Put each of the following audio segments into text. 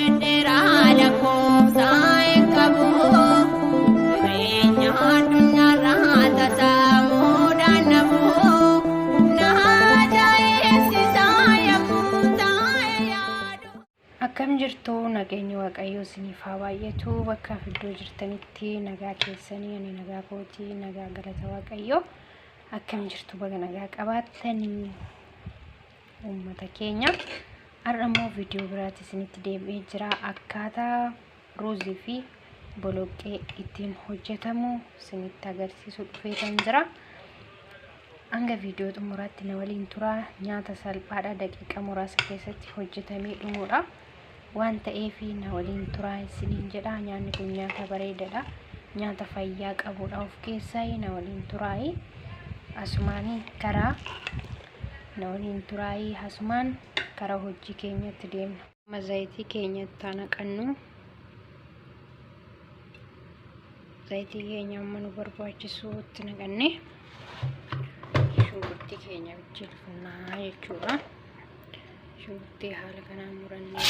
Hojjedheeraa lakkoofsa hin qabu. Jireenya addunyaarraa tasaa muudaan nafu. Na ajaa'ibsiisa yommuu taa'e yaadu. Akkam jirtu nageenyi waaqayyoo isiniif haa baay'atu bakka fi iddoo jirtanitti nagaa keessanii ani nagaa kootii nagaa galata waaqayyoo akkam jirtu baga nagaa qabaattanii uummata keenya har'a immoo viidiyoo biraatti isinitti deebi'ee jira akkaataa ruuzii fi boloqqee ittiin hojjetamu isinitti agarsiisuu dhufeetan jira. Hanga viidiyoo xumuraatti na waliin turaa nyaata salphaadha daqiiqa muraasa keessatti hojjetamee dhumuudha. Waan ta'eef na waliin turaa isiniin jedha nyaanni kun nyaata bareedaadha. Nyaata fayyaa qabudha of keessaa na waliin turaayi. Asumaanii karaa na waliin turaayi asumaan karaa hojii keenyatti deemna. Amma zayitii keenyatti haa naqannu. Zayitii keenya amma nu barbaachisutti naqanne shunkurtii keenya bilcheeffannaa jechuudha. Shunkurtii haala kanaan murannee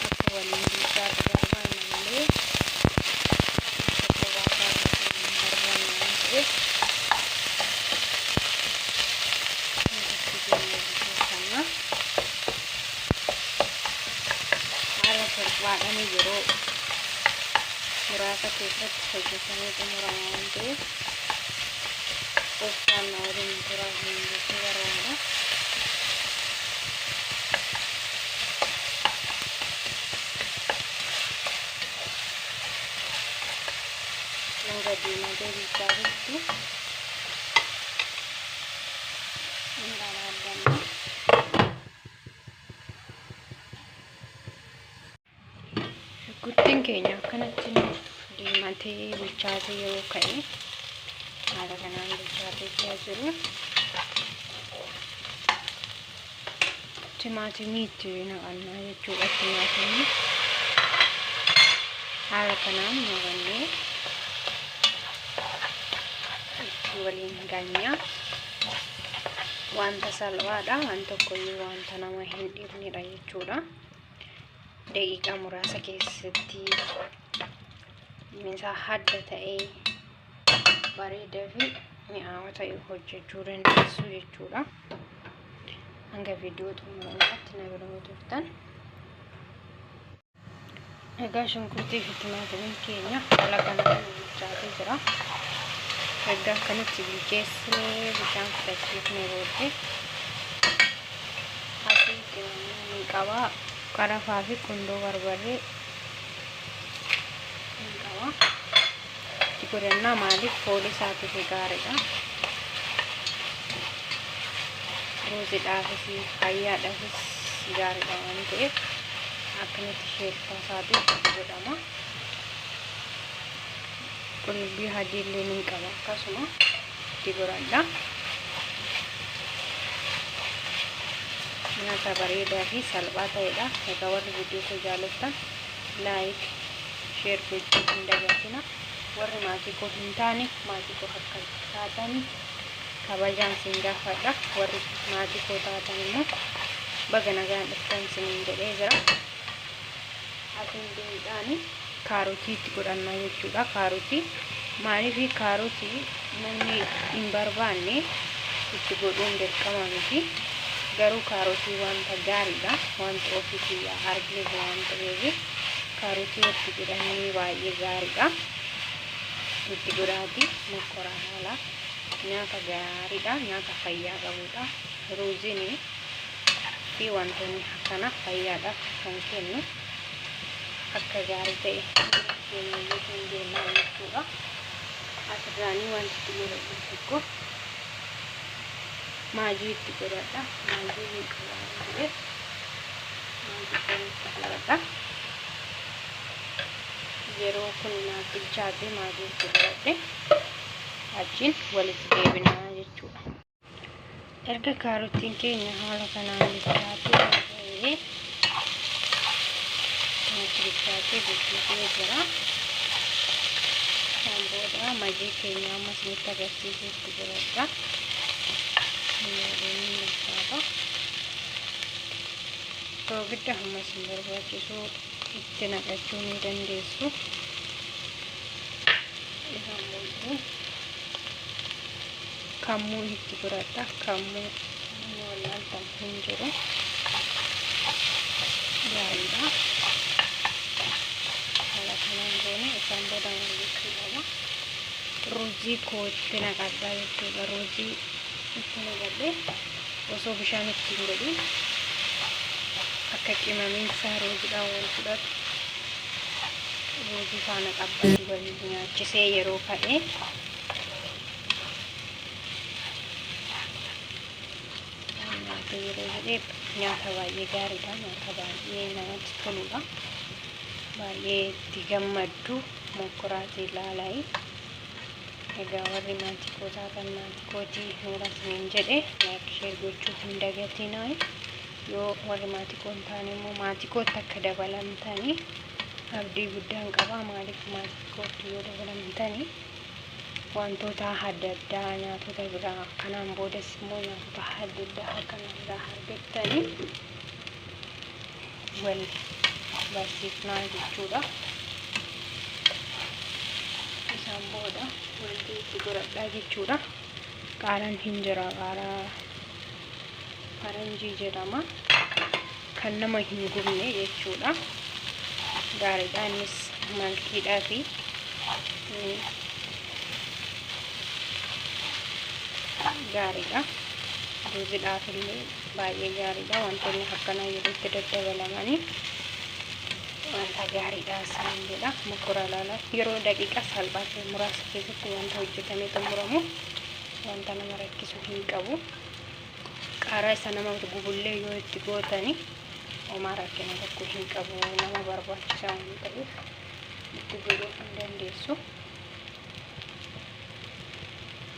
akka waliin bilchaatu barbaanna malee akka kophaa isaa hin barbaanne waan ta'eef shunkurtii keenya bilcheeffanna. Haala salphaadhaan yeroo muraasa keessatti hojjetamee xumurama waan ta'eef obsaan na waliin turaa hin jechuu barbaada. Hanga diimatee bilchaatutti hin dhalaaddanna. Shunkurtiin keenya akkanatti nuuf diimatee bilchaatee yeroo ka'e haala kanaan bilchaatee ji'a jiru. Timaatimii itti naqannaa jechuudha. Timaatimii haala kanaan naqannee itti waliin gaanya. Wanta salphaadha. Waan tokkoyyuu wanta nama hin dhibnedha jechuudha. Daqiiqaa muraasa keessatti isaa hadda ta'ee bareedaa fi mi'aawa ta'e hojjechuu dandeessu jechuudha. Hanga viidiyoo xumuraatti na bira yoo turtan. Egaa shunkurtii fi timaatimiin keenya haala kanaan bilchaatee jira. Erga akkanatti bilcheessinee bishaan fudhachiifnee booddee asii qimamii ni qaba. Qarafaa fi qundoo barbarree ni qaba. Itti godhannaa maaliif foolii isaatiif gaariidha. Ruuziidhaafis fayyaadhaafis gaariidha waan ta'eef akkanatti sheettaa isaatiif itti godhama. Qullubbii adii illee ni qaba akkasuma itti godhadha. Nyaata bareedaa fi salphaa ta'edha. Egaa warri viidiyoo koo jaallattan like, share gochuu hin dagatina. Warri maatii koo hin taane maatii koo akka taatan kabajaan sin gaafadha. Warri maatii koo taatan immoo baga nagaan dhuftan siniin jedhee jira. Asiin deebiidhaan kaarotii itti godhannaa jechuudha. Kaarotii maaliif kaarotii namni hin barbaanne itti godhuun dirqama miti. Garuu kaarotii wanta gaariidha. Wanta ofii kiyyaa argeef waan ta'eef kaarotii itti godhannee baay'ee gaariidha. Itti godhaati mokkoraa haala nyaata gaariidha. Nyaata fayyaa qabudha. Ruuziin fi wantoonni akkana fayyaadhaaf kan kennu akka gaarii ta'e keenya iyyuu hin beekna jechuudha. Asirraanii wanti itti godhadhu tokko maajii itti godhadha. Maajii hin qabu waan ta'eef maajii kana itti godhadha. Yeroo kun naaf bilchaate maajii itti godhadhe achiin walitti deebinaa jechuudha. Erga kaarotiin keenya haala kanaan bilchaatee ta'ee Kanatti bilchaatee guddisee jira. Kan booda majii keenya amma isinitti agarsiisuutti jiradha. Waliin bilchaata. Soogidda hamma isin barbaachisu itti naqachuu ni dandeessu. Isaan booddee kammuu itti godhadha. Kammuu inni wallaaltan hin jiru. Gaariidha. Haala kanaan goone isaan booda maal gochuu qaba? Ruuzii koo itti naqadha jechuudha. Ruuzii itti naqadhee osoo bishaan itti hin godhin akka qimamiinsa ruuziidhaan wal fudhatu ruuzii faana qabbatee wal nyaachisee yeroo ka'e nyaata yeroo jedhee nyaata baay'ee gaariidha. Nyaata baay'ee namatti toludha. Baay'ee itti gammaddu mokkoraatii ilaalaayi. Egaa warri maatii koo taatan maatii kootii noora isiniin jedhe like share gochuu hin dagatinaa. Yoo warri maatii koo hin taane immoo maatii kootti akka dabalamtanii abdii guddaan qaba. Maaliif maatii kootti yoo dabalamtanii wantoota adda addaa nyaatota biraa kanaan boodas immoo nyaatota adda addaa akkana biraa argattanii wal barsiifnaa jechuudha. Isaan booda wanti itti godhadhaa jechuudha. Qaaraan hin jira, qaaraa faranjii jedhama. Kan nama hin gubne jechuudha. Gaariidha innis malkiidhaa fi gaariidha. Ruuziidhaaf illee baay'ee gaariidha. Wantoonni akkanaa yeroo itti daddabalamanii wanta gaariidha isaan jedha. Mokora ilaala. Yeroo daqiiqaa salphaa ta'e muraasa keessatti wanta hojjetamee xumuramu wanta nama rakkisu hin qabu. Qaaraa isa nama gubullee yoo itti gootani homaa rakkina tokko hin qabu. Nama barbaachisaa waan ta'eef itti godhuu hin dandeessu.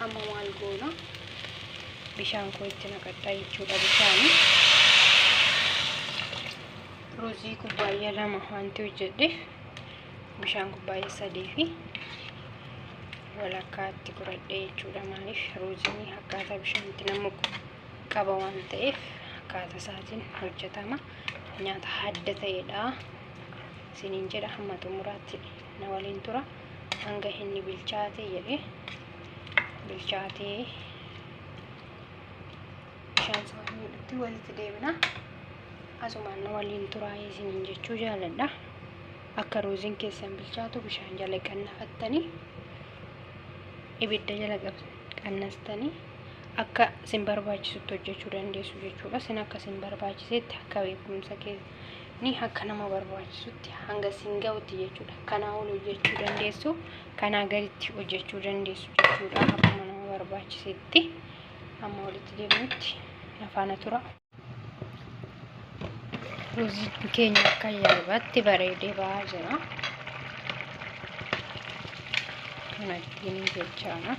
Amma maal goona? Bishaan koo itti naqadhaa jechuudha bishaani. Ruuzii kubbaayyaa 2 wanti hojjedheef bishaan kubbaayyaa 3 fi walakkaatti godhadhee jechuudha. Maaliif ruuziin akkaataa bishaan itti nammu qaba waan ta'eef akkaataa isaatiin hojjetama. Nyaata adda ta'edha. Isiniin jedha hamma xumuraatti na waliin tura. Hanga inni bilchaate jedhee bilchaatee bishaan isaa miidhutti walitti deebina. Asumaan na waliin turaa isiniin jechuu jaaladha. Akka ruuziin keessan bilchaatu bishaan jala qannafattanii ibidda jala qannastanii akka isin barbaachisutti hojjechuu dandeessu jechuudha. Isin akka isin barbaachisetti akka beekumsa keessanii akka nama barbaachisutti hanga isin ga'utti jechuudha. Kanaa ol hojjechuu dandeessu, kanaa gaditti hojjechuu dandeessu jechuudha. Akkuma nama barbaachisetti amma walitti deebinutti na faana tura. Ruuziin keenya akka ajaa'ibaatti bareedee ba'aa jira. Kanattiin jechaadha.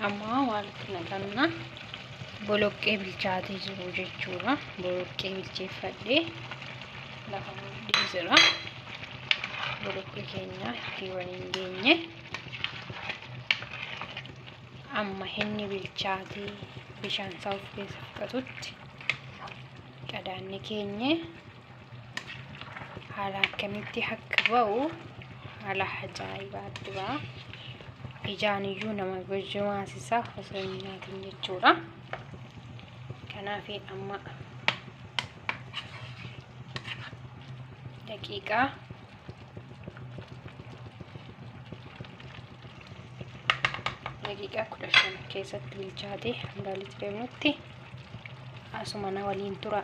Amma walitti naqanna boloqqee bilchaatee jiru jechuudha. Boloqqee bilcheeffadhee lafa mudhii jira. Boloqqee keenya itti waliin geenye. Amma inni bilchaatee bishaan isaa of keessa fudhatutti qadaanni keenye haala akkamitti akka ba'u haala ajaa'ibaatti ba'a. Ijaan iyyuu nama gojjimaasisa osoo hin nyaatin jechuudha. Kanaaf amma daqiiqaa 15 keessatti bilchaatee hanga walitti deemnutti asuma na waliin tura.